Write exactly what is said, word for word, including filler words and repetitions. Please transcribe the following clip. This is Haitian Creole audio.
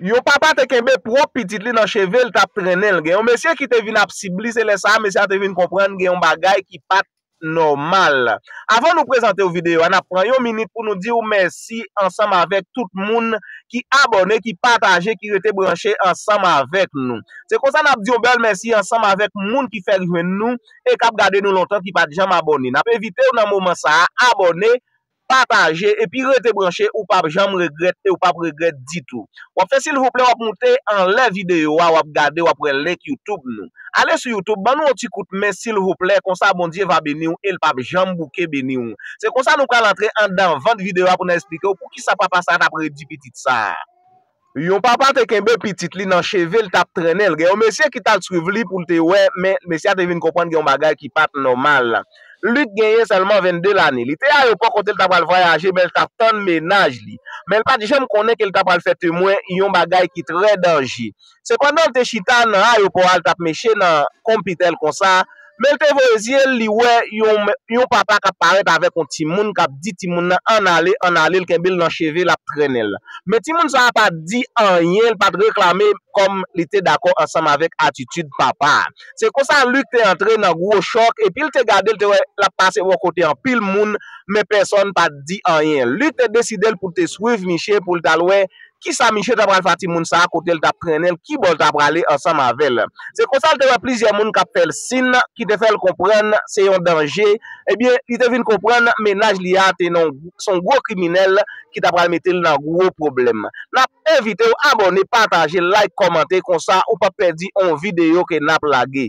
Yon papa te kenbe pwòp pitit li nan cheve l, t ap trennen l. Gen yon mesye ki te vin ap sib li, se lè sa a mesye a te vin konprann gen yon bagay ki pa t nòmal. Avan nou prezante w videyo a, n ap pran yon minit pou nou di w mèsi ansanm avèk tout moun ki abòne, ki pataje, ki rete branche ansanm avèk nou. Se konsa n ap di yon bèl mèsi ansanm avèk moun ki fèk jwenn nou e k ap gade nou lontan ki pa t janm abòne. N ap envite w nan moman sa a abòne, pataje epi rete branche, ou p ap janm regrèt e ou p ap regrèt ditou. W ap fè silvouplè, w ap moute anlè videyo a, w ap gade, w ap wè link YouTube nou. Ale sou YouTube, ban nou yon ti kout men silvouplè, konsa Bondye va beni w e l p ap janm bouke beni w. Se konsa nou pral antre anndan vant videyo a pou n eksplike w poukisa papa sa a t ap redi pitit sa a. Yon papa te kenbe pitit li nan cheve l, t ap trennen l. Gen yon mesye ki t al swiv li pou l te wè, men mesye a te vin konprann gen yon bagay ki pa t nòmal. Luc genyen sèlman vennde lane. Li te ayewopò kote l ta pral vwayaje, men l t ap tann mennaj li. Men l pa t janm konnen ke l ta pral fè temwen yon bagay ki trè danje. Sepandan, l te chita nan ayewopò a, l t ap meche nan konpitè l konsa, men l te voye zye l, li wè yon, yon papa k ap parèt avèk yon timoun, k ap di timoun nan ann ale, ann ale, l kenbe l nan cheve, l ap trennen l. Men timoun sa a pa t di anyen, l pa t reklame kòm li te dakò ansanm avèk atitid papa a. Se konsa Luc te antre nan gwo chòk, epi l te gade, l te wè l ap pase bò kote anpil moun, men pèsòn pa t di anyen. Luc te deside l pou l te swiv misye, pou l t al wè kisa misye ta pral fè a timoun sa a, kote l t ap trennen l, ki bò l ta prale ansanm avè l. Se konsa l te wè plizyè moun k ap fè l sin, ki te fè l konprann se yon danje. Ebyen, li te vin konprann mennaj li a te nan, se yon gwo kriminèl ki ta pral mete l nan gwo pwoblèm. N ap envite w abòne, pataje, like, kòmante, konsa ou p ap pèdi yon videyo ke n ap lage.